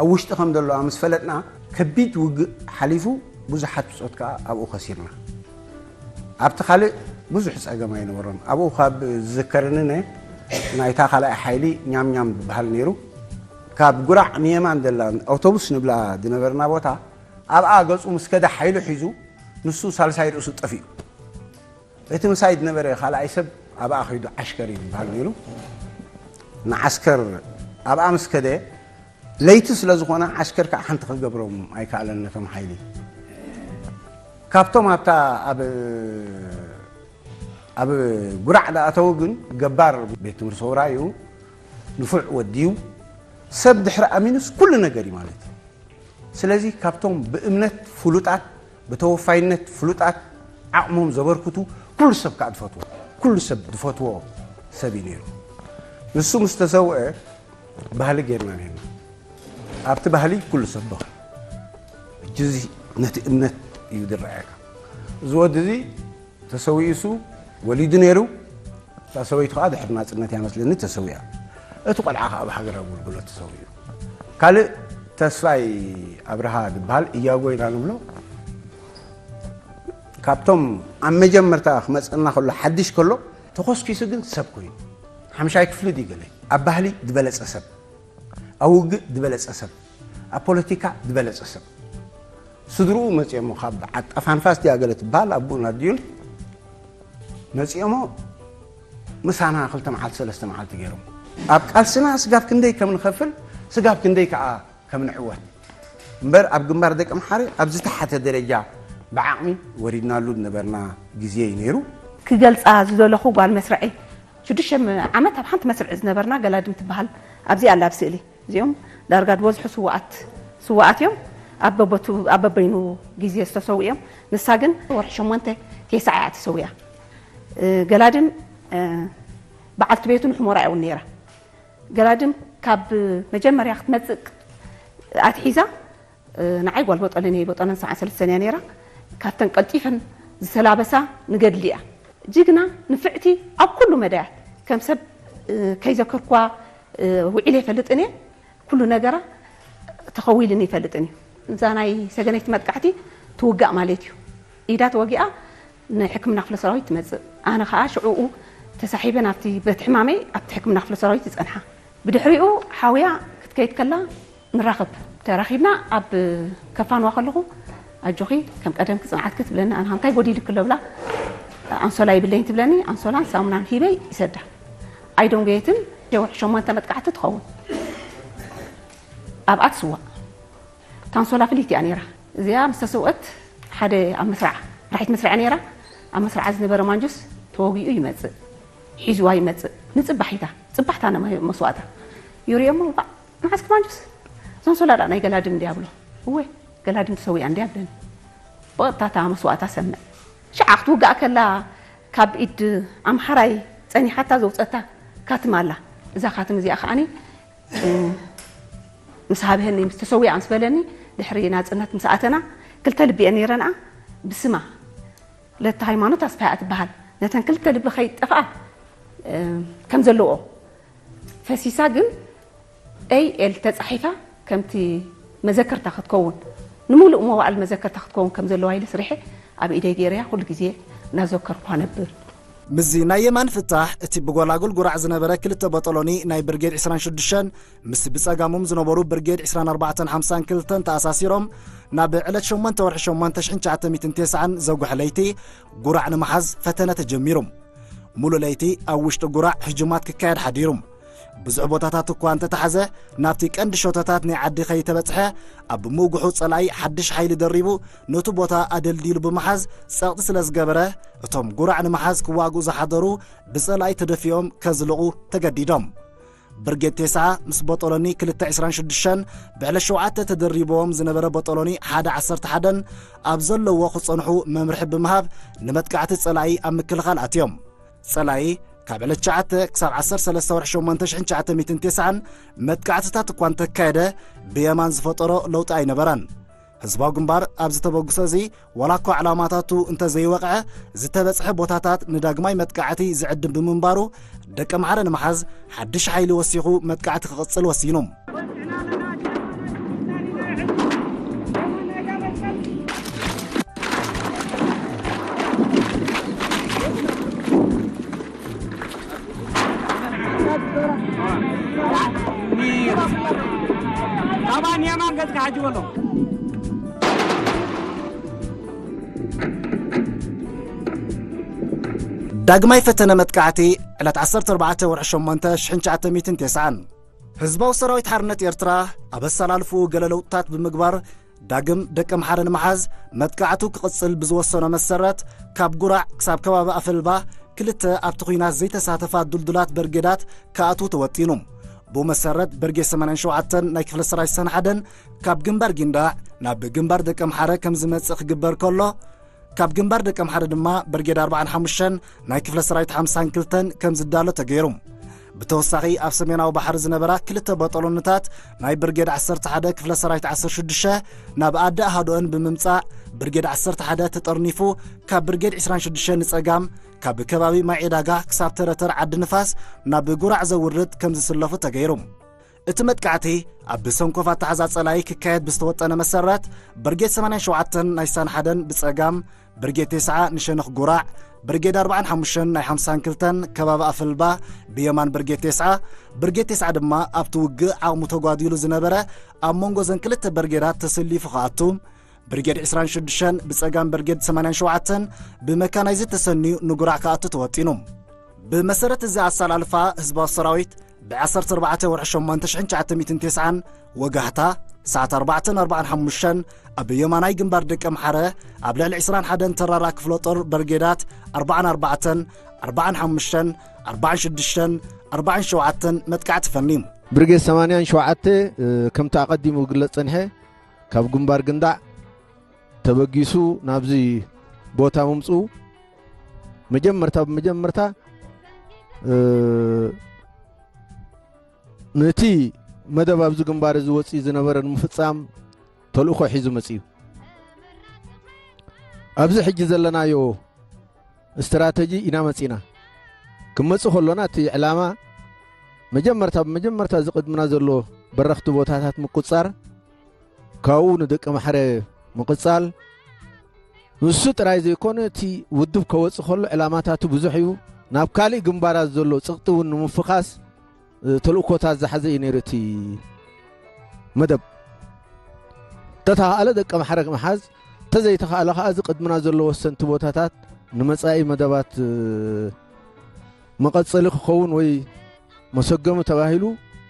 ኣብ ውሽጢ ከም ዘለዋ ምስ ፈለጥና ከቢድ ውግእ ሓሊፉ ብዙሓት ብፆት ከዓ ኣብኡ ከሲርና ኣብቲ ካልእ ብዙሕ ፀገም ኣይነበሮን ኣብኡ ካብ ዝዝከርንነ ናይታ ካልኣይ ሓይሊ ኛምኛም ዝበሃል ነይሩ ካብ ጉራዕ ንየማን ዘላ ኣውቶቡስ ንብላ ዝነበርና ቦታ ኣብኣ ገፁ ምስ ከደ ሓይሉ ሒዙ ንሱ ሳልሳይ ርእሱ ጠፊኡ እቲ ምሳይ ዝነበረ ካልኣይ ሰብ ኣብኣ ከይዱ ዓሽከር እዩ ዝበሃል ነይሩ። ንዓስከር ኣብኣ ምስ ከደ ለይቲ ስለ ዝኾነ ዓስከር ከዓ ሓንቲ ክገብሮም ኣይከኣለን ነቶም ሓይሊ። ካብቶም ኣብታ ኣብ ኣብ ጉራዕ ዝኣተው ግን ገባር ቤት ትምህርቲ ሰውራ እዩ። ንፉዕ ወዲ እዩ። ሰብ ድሕሪ ኣሚኑስ ኩሉ ነገር እዩ ማለት እዩ። ስለዚ ካብቶም ብእምነት ፍሉጣት ብተወፋይነት ፍሉጣት ዓቕሞም ዘበርክቱ ኩሉ ሰብ ከዓ ዝፈትዎ ኩሉ ሰብ ዝፈትዎ ሰብ እዩ ነይሩ። ንሱ ምስ ተሰውአ ባህሊ ጌርና ነርና። ኣብቲ ባህሊ ኩሉ ሰብ በኸ እዚ ነቲ እምነት እዩ ዝረኣየካ። እዚ ወዲ እዚ ተሰዊኡሱ ወሊዱ ነይሩ። እታ ሰበይቱ ከዓ ድሕሪ ናፅነት እያ መስለኒ ተሰዊኣ። እቲ ቆልዓ ከዓ ኣብ ሃገር ኣገልግሎት ተሰዊኡ። ካልእ ተስፋይ ኣብርሃ ዝበሃል እያጎ ኢና ንብሎ። ካብቶም ኣብ መጀመርታ ክመፅና ከሎ ሓድሽ ከሎ ተኾስኪሱ ግን ሰብ ኮይኑ ሓምሻይ ክፍሊ ድዩ ገለ ኣብ ባህሊ ዝበለፀ ሰብ ኣብ ውግእ ዝበለፀ ሰብ ኣብ ፖለቲካ ዝበለፀ ሰብ ስድርኡ መፂኦሞ ካብ ዓጣፋ ንፋስ ድያ ገለ ትበሃል ኣቦኡን ኣዲኡን መፂኦሞ ምሳና ክልተ መዓልቲ ሰለስተ መዓልቲ ገይሮም ኣብ ቃልስና ስጋብ ክንደይ ከም ንኸፍል ስጋብ ክንደይ ከዓ ከም ንዕወት እምበር ኣብ ግንባር ደቂ ኣምሓረ ኣብ ዝተሓተ ደረጃ ብዓቕሚ ወሪድናሉ ዝነበርና ግዜ እዩ ነይሩ። ክገልፃ ዝደለኹ ጓል መስርዐይ ሽዱሽተ ዓመት ኣብ ሓንቲ መስርዕ ዝነበርና ገላድም ትበሃል ኣብዚ ኣላ ኣብ ስእሊ እዚኦም ዳርጋ ዝበዝሑ ስዋኣት ስዋኣት እዮም ኣብ በቦቱ ኣብ በበይኑ ግዜ ዝተሰው እዮም ንሳ ግን ወርሒ ሸሞንተ ቴስዓ እያ ተሰዊኣ ገላድም በዓልቲ ቤቱ ንሕሞራ እውን ነይራ ገላድም ካብ መጀመርያ ክትመፅእ ኣትሒዛ ንዓይ ጓል በጠለን እየ በጠለን ሰዓት ሰለስተን እያ ነይራ ካብተን ቀልጢፈን ዝተላበሳ ንገድሊ እያ ጅግና ንፍዕቲ ኣብ ኩሉ መዳያት ከም ሰብ ከይዘከርኳ ውዒለ ይፈልጥን እየ ኩሉ ነገራ ተኸዊልን ይፈልጥን እዩ እዛ ናይ ሰገነይቲ መጥቃዕቲ ትውጋእ ማለት እዩ ኢዳ ተወጊኣ ንሕክምና ክፍለ ሰራዊት ትመፅእ ኣነ ከዓ ሽዕኡ ተሳሒበ ናብቲ በቲ ሕማመይ ኣብቲ ሕክምና ክፍለ ሰራዊት ይፀንሓ ብድሕሪኡ ሓውያ ክትከይድ ከላ ንራኸብ ተራኺብና ኣብ ከፋንዋ ከለኹ ኣጆኺ ከም ቀደምኪ ፅንዓትኪ ትብለኒ ኣነ እንታይ ጎዲልኪ ኣሎ ብላ ኣንሶላ ይብለኝ ትብለኒ ኣንሶላን ሳሙናን ሂበይ ይሰዳ ኣይደንጎየትን ሸውሕ ሸሞንተ መጥቃዕቲ ትኸውን ኣብኣ ትስዋእ ታንሶላ ፍልይቲ እያ ነይራ እዚኣ ምስ ተሰውአት ሓደ ኣብ መስርዓ ራሒት መስርዓ ነይራ ኣብ መስርዓ ዝነበረ ማንጁስ ተወጊኡ ይመፅእ ሒዝዋ ይመፅእ ንፅባሒታ ፅባሕታ መስዋእታ ይርእየሞ ባዕ መዓስኪ ማንጁስ ዞንሶላ ዳ ናይ ገላድም እንድያ ብሎ እወ ገላድም ተሰዊኣ እንድያ ብለኒ ብቐጥታ እታ መስዋእታ ሰምዕ ሽዓ ክትውጋእ ከላ ካብ ኢድ ኣምሓራይ ፀኒሓታ ዘውፀታ ካትም ኣላ እዛ ካትም እዚኣ ከዓኒ ምስ ሃብሀኒ ምስ ተሰዊኣ ምስ በለኒ ድሕሪ ናፅነት ምስ ኣተና ክልተ ልቢ እየን ነይረንኣ ብስማ ለተ ሃይማኖት ኣስፋያ ትበሃል ነተን ክልተ ልቢ ከይጠፍኣ ከም ዘለዎ ፈሲሳ ግን ኤይ ኤል ተፃሒፋ ከምቲ መዘከርታ ክትከውን ንምሉእ መዋዕል መዘከርታ ክትከውን ከም ዘለዋ ኢለ ስሪሐ ኣብ ኢደይ ገይረያ ኩሉ ግዜ እናዘከርኳ ነብር ምስዚ ናይ የማን ፍታሕ እቲ ብጎላጉል ጉራዕ ዝነበረ ክልተ በጠሎኒ ናይ ብርጌድ ዕስራን ሽዱሽተን ምስ ብጸጋሞም ዝነበሩ ብርጌድ ዕስራን ኣርባዕተን ሓምሳን ክልተን ተኣሳሲሮም ናብ ዕለት ሸሞንተ ወርሒ ሸሞንተ ሽሕን ትሽዓተ ሚእትን ተስዓን ዘጉሐ ለይቲ ጉራዕ ንምሓዝ ፈተነ ተጀሚሩ። ሙሉእ ለይቲ ኣብ ውሽጢ ጉራዕ ህጁማት ክካየድ ሓዲሩ። ብዙሕ ቦታታት እኳ እንተተሓዘ፣ ናብቲ ቀንዲ ሸቶታት ናይ ዓዲ ከይተበጽሐ፣ ኣብ ምውግሑ ጸላኢ ሓድሽ ሓይሊ ደሪቡ ነቱ ቦታ ኣደልዲሉ ብምሓዝ ጸቕጢ ስለ ዝገበረ፣ እቶም ጉራዕ ንምሓዝ ክዋግኡ ዝሓደሩ ብጸላኢ ተደፊኦም ከዝልቑ ተገዲዶም። ብርጌድ ቴስዓ ምስ ቦጦሎኒ ክልተ ዕስራን ሽዱሽተን ብዕለት ሸውዓተ ተደሪብዎም ዝነበረ ቦጦሎኒ ሓደ ዓሰርተ ሓደን ኣብ ዘለዎ ክጸንሑ መምርሒ ብምሃብ ንመጥቃዕቲ ጸላኢ ኣብ ምክልኻል ኣትዮም። ጸላኢ ካብ ዕለት ትሽዓተ ክሳብ ዓሰርተ ሰለስተ ወርሒ ሸሞንተ ሽሕን ትሽዓተ ሚእትን ተስዓን መጥቃዕትታት እኳ እንተካየደ ብየማን ዝፈጠሮ ለውጢ ኣይነበረን። ህዝባዊ ግንባር ኣብ ዝተበግሶ እዚ ዋላ እኳ ዕላማታቱ እንተዘይወቕዐ፣ ዝተበጽሐ ቦታታት ንዳግማይ መጥቃዕቲ ዝዕድም ብምንባሩ፣ ደቀምሓረ ንምሓዝ ሓድሽ ሓይሊ ወሲኹ መጥቃዕቲ ክቕጽል ወሲኑ። ዳግማይ ፈተነ መጥቃዕቲ ዕለት ዓሰርተ ኣርባዕተ ወርሒ ሸሞንተ ሽሕን ትሽዓተ ሚእትን ተስዓን። ህዝባዊ ሰራዊት ሓርነት ኤርትራ ኣብ ኣሰላልፍኡ ገለ ለውጥታት ብምግባር ዳግም ደቀምሓረ ንምሓዝ መጥቃዕቱ ክቕጽል ብዝወሰኖ መሰረት፣ ካብ ጉራዕ ክሳብ ከባቢ ኣፈልባ ክልተ ኣብቲ ኲናት ዘይተሳተፋ ድልዱላት በርጌዳት ክኣትዉ ተወጢኑ። ብኡ መሰረት፣ በርጌድ ሰማንያን ሸውዓተን ናይ ክፍለ ሰራዊት ሰን ሓደን ካብ ግንባር ጊንዳዕ ናብ ግንባር ደቀምሓረ ከም ዝመጽእ ክግበር ከሎ፣ ካብ ግንባር ደቀምሓረ ድማ በርጌድ ኣርባዓን ሓሙሽተን ናይ ክፍለ ሰራዊት ሓምሳን ክልተን ከም ዝዳሎ ተገይሩ። ብተወሳኺ ኣብ ሰሜናዊ ባሕሪ ዝነበራ ክልተ በጠሎንታት ናይ ብርጌድ ዓሰርተ ሓደ ክፍለ ሰራዊት ዓሰርተ ሽዱሽተ ናብ ኣዲ ኣሃዶአን ብምምጻእ ብርጌድ ዓሰርተ ሓደ ተጠርኒፉ ካብ ብርጌድ ዕስራን ሽዱሽተን ንጸጋም ካብ ከባቢ ማይ ዕዳጋ ክሳብ ተረተር ዓዲ ንፋስ ናብ ጉራዕ ዘውርድ ከም ዝስለፉ ተገይሩ። እቲ መጥቃዕቲ ኣብ ብሰንኮፍ ኣተሓዛ ጸላኢ ክካየድ ብዝተወጠነ መሰረት ብርጌድ ሰማንያን ሸውዓተን ናይ ሳን ሓደን ብጸጋም ብርጌድ ተስዓ ንሸነኽ ጉራዕ፣ ብርጌድ ኣርባዓን ሓሙሽተን ናይ ሓምሳን ክልተን ከባቢ ኣፈልባ ብየማን ብርጌድ ተስዓ፣ ብርጌድ ተስዓ ድማ ኣብቲ ውግእ ዓቕሙ ተጓዲሉ ዝነበረ ኣብ መንጎ ዘን ክልተ ብርጌዳት ተሰሊፉ ክኣቱ፣ ብርጌድ ዕስራን ሽዱሽተን ብጸጋም ብርጌድ ሰማንያን ሸውዓተን ብመካናይዝድ ተሰንዩ ንጉራዕ ክኣቱ ተወጢኑ። ብመሰረት እዚ ኣሰላልፋ ህዝባዊ ሰራዊት ብ ዓሰርተ ኣርባዕተ ወርሒ ሸሞንተ ሽሕን ትሽዓተ ሚእትን ተስዓን ወጋህታ ሰዓት ኣርባዕተን ኣርባዓን ሓሙሽተን ኣብ የማናይ ግንባር ደቀ ምሓረ ኣብ ልዕሊ ዕስራን ሓደን ተራራ ክፍለ ጦር በርጌዳት ኣርባዓን ኣርባዕተን ኣርባዓን ሓሙሽተን ኣርባዓን ሽዱሽተን ኣርባዓን ሸውዓተን መጥቃዕቲ ፈንዩ። ብርጌድ ሰማንያን ሸውዓተ ከምቲ ኣቐዲሙ ክግለጽ ጸንሐ ካብ ግንባር ግንዳዕ ተበጊሱ ናብዚ ቦታ ምምፅኡ መጀመርታ ብመጀመርታ ነቲ መደብ ኣብዚ ግንባር እዚ ወፂኡ ዝነበረ ንምፍፃም ተልእኮ ሒዙ መፂኡ። ኣብዚ ሕጂ ዘለናዮ ስትራተጂ ኢና መፂና። ክመፅእ ከሎና እቲ ዕላማ መጀመርታ ብመጀመርታ እዚ ቅድምና ዘሎ በረኽቲ ቦታታት ምቁፃር፣ ካብኡ ንደቂ ማሕረ ምቕጻል፣ ንሱ ጥራይ ዘይኮነ እቲ ውድብ ከወጽእ ከሎ ዕላማታቱ ብዙሕ እዩ። ናብ ካልእ ግንባራት ዘሎ ጽቕጢ እውን ንምፍኻስ ተልእኮታት ዝሓዘ እዩ ነይሩ እቲ መደብ። ተተኻእለ ደቂ ማሕረ ምሓዝ፣ ተዘይተኻእለ ከዓ እዚ ቅድምና ዘሎ ወሰንቲ ቦታታት ንመጻኢ መደባት መቐጸሊ ክኸውን ወይ መሰገሚ ተባሂሉ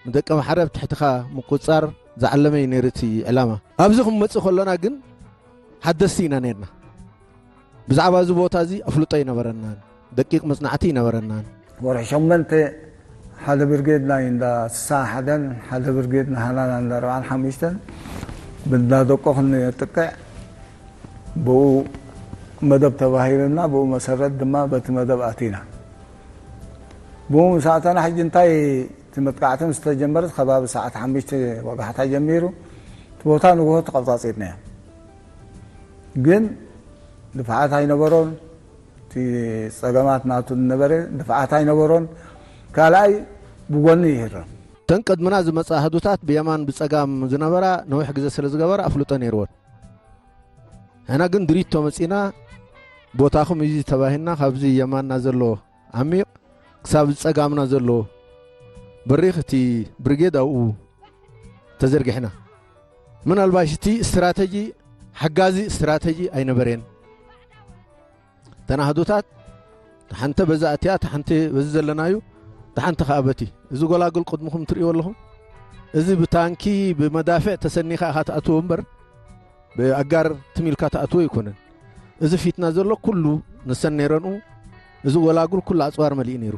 ንደቂ ማሕረ ኣብ ትሕትኻ ምቁጻር ዝዓለመ እዩ ነይሩ እቲ ዕላማ። ኣብዚ ክንመጽእ ከሎና ግን ሓደስቲ ኢና ነርና። ብዛዕባ እዚ ቦታ እዚ ኣፍልጦ ኣይነበረናን፣ ደቂቕ መጽናዕቲ ኣይነበረናን። ወርሒ ሸሞንተ ሓደ ብርጌድ ናይ እንዳ ስሳ ሓደን ሓደ ብርጌድ ናህላና እንዳ ኣርባዓን ሓሙሽተን ብእንዳ ደቆ ክንጥቅዕ ብኡ መደብ ተባሂሉና፣ ብኡ መሰረት ድማ በቲ መደብ ኣቲና። ብኡ ምስ ኣተና ሕጂ እንታይ እቲ መጥቃዕቲ ምስ ተጀመረ ከባቢ ሰዓት ሓሙሽተ ወጋሕታ ጀሚሩ እቲ ቦታ ንግሆ ተቐጻጺርናዮ። ግን ድፍዓት ኣይነበሮን። እቲ ጸገማት ናቱ ዝነበረ ድፍዓት ኣይነበሮን። ካልኣይ ብጎኒ ይህረም። ተን ቅድምና ዝመጻ ኣህዱታት ብየማን ብጸጋም ዝነበራ ነዊሕ ግዜ ስለ ዝገበራ ኣፍልጦ ነይርወን። ሕና ግን ድሪቶ መጺና ቦታኹም እዚ ተባሂልና ካብዚ የማንና ዘሎ ዓሚቕ ክሳብ ጸጋምና ዘሎ በሪኽ እቲ ብርጌድ ኣብኡ ተዘርጊሕና። ምናልባሽ እቲ ስትራተጂ ሓጋዚ ስትራተጂ ኣይነበረን። ተናህዱታት ተሓንተ በዛ ኣቲያ ተሓንተ በዚ ዘለናዩ ተሓንተ ከዓ በቲ እዚ ጎላጉል ቅድምኹም ትርእዩ ኣለኹም። እዚ ብታንኪ ብመዳፍዕ ተሰኒኻ ኢኻ ትኣትዎ እምበር ብኣጋር ትም ኢልካ ትኣትዎ ኣይኮነን። እዚ ፊትና ዘሎ ኩሉ ንሰን ነይረንኡ፣ እዚ ጎላጉል ኩሉ ኣጽዋር መሊኡ ነይሩ።